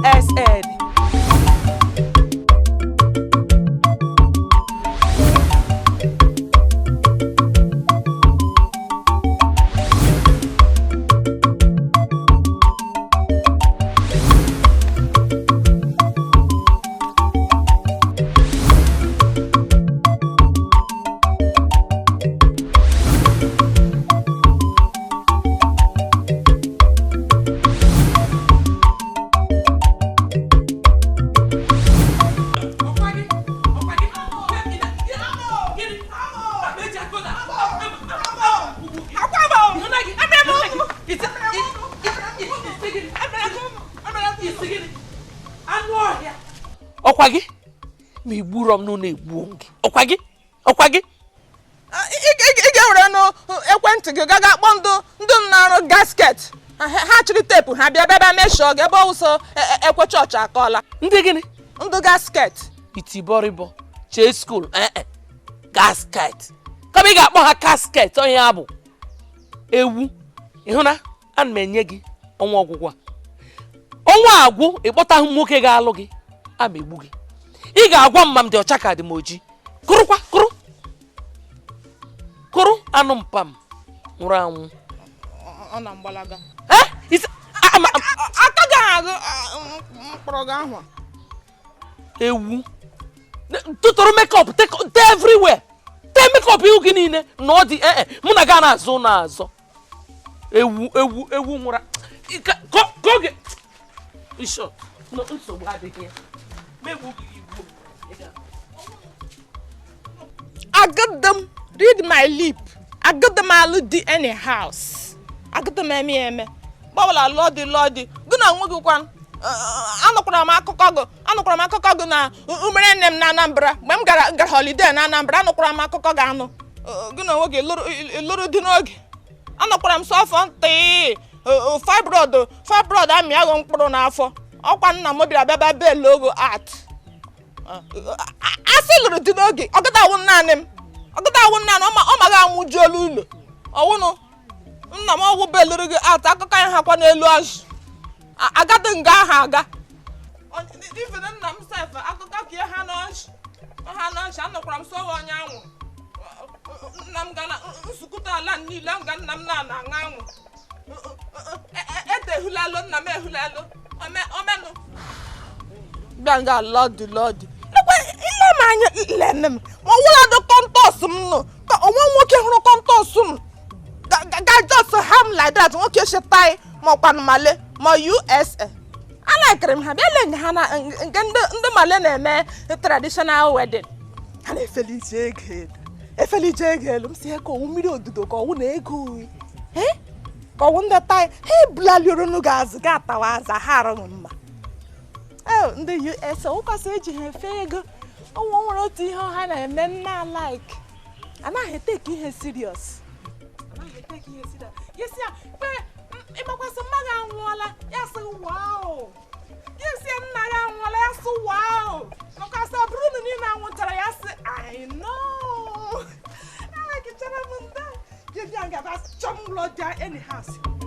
USN. Ọkwa gị ma igburo m n'ụlọ, egbuo m gị. Ọkwa gị, ọkwa gị. Ị ga-ewere ekwentị gị gaga kpọọ ndị na-arụ gasket, ha chịrị tape ha bịa bịa meshọọ gị ebe ọwụsọ ekwe chọọchị akọọla. Ndị gịnị? Ndị gasket. Itibọrịbọ chee school ee gasket, kama ị ga-akpọ ha casket. Onye ya bụ ewu. Ịhụ na ana m enye gị ọnwa ọgwụgwụ a, ọnwa agwụ, ịkpọtahụ m nwoke ga-alụ gị, ama egbu gị. Ị ga-agwa m ma m dị ọcha ka dị m oji. Kụrụkwa kụrụ kụrụ anụ mpam nwụrụ anwụ. Ọ na mgbalaga. Eh? Aka gị ahụ mkpọrọ gị ahụ. Ewu tụtụrụ makeup te everywhere, tee makeup ihu gị niile na ọ dị ee mụ na gị na-azụ na-azọ. Ewu, ewu, ewu nwụrụ ka oge isho nsogbu adịghị ya. Megbu gị igbuo. Agụdị m, read my lip, agụdị m alụ di any house, agụdị m eme eme gbawala lụọ di, lụọ di gị na onwe gị kwan. Anụkwara m akụkọ gị, anụkwara m akụkọ gị na umere nne m na Anambra mgbe m gara holiday na Anambra. Anụkwara m akụkọ gị anụ gị na onwe gị lụrụ di n'oge. Anụkwara m sọfọ ntị fibroid, fibroid amị aghọ mkpụrụ n'afọ. Ọkwa nna m bịara bịaba bel ogo art asị lụrụ di n'oge. Ọgụda awụ naanị m, ọgụda awụ naanị ọ maghị anwụju olu ụlọ ọwụnụ nna m ọgwụ belụrụ gị atọ. Akụkọ anyị hakwa n'elu azụ agadị nga ahụ aga ifere nna m sef akụkọ ka ihe ha n'ọchị ha n'ọchị. Anụkwara m sowe onye anwụ nna m ga na nsukuta ala niile nga nna m na-ana aṅụ anwụ ede ehulalụ nna m ehulalụ omenụ bịa nga lọdị lọdị lekwa ile m anya lene m ma ọwụladị contours m nụ ka onwe nwoke hụrụ contours m ga just ham like that. Nwoke shitai ma ọkwanụ Male ma USA alaikiri m ha bịa lee ha na nke ndị Male na-eme traditional wedding, ha na-efelije ego elu, efelije ego elu. M si ka ọwụ mmiri odudo, ka ọwụ na ego oyi ka ọwụ ndị tai ha ebulalironu gị azụ ga atawa aza ha arụghị mma. Ndị USA ụkwasị eji ha efe ego ọnwa nwere otu ihe ha na-eme nna like anaghị eteke ihe serious, anaghị eteke ihe serious. Yesi ya kpe ịgbakwasị mma gị anwụọla, ya sị wow. Yesi ya nna ya anwụọla, ya sị wow. Makwasị ọ bụrụ na niile anwụchara, ya sị I know. Alakichara m ndị gị bịa ngaba chọọ m ụlọ dị anyhow.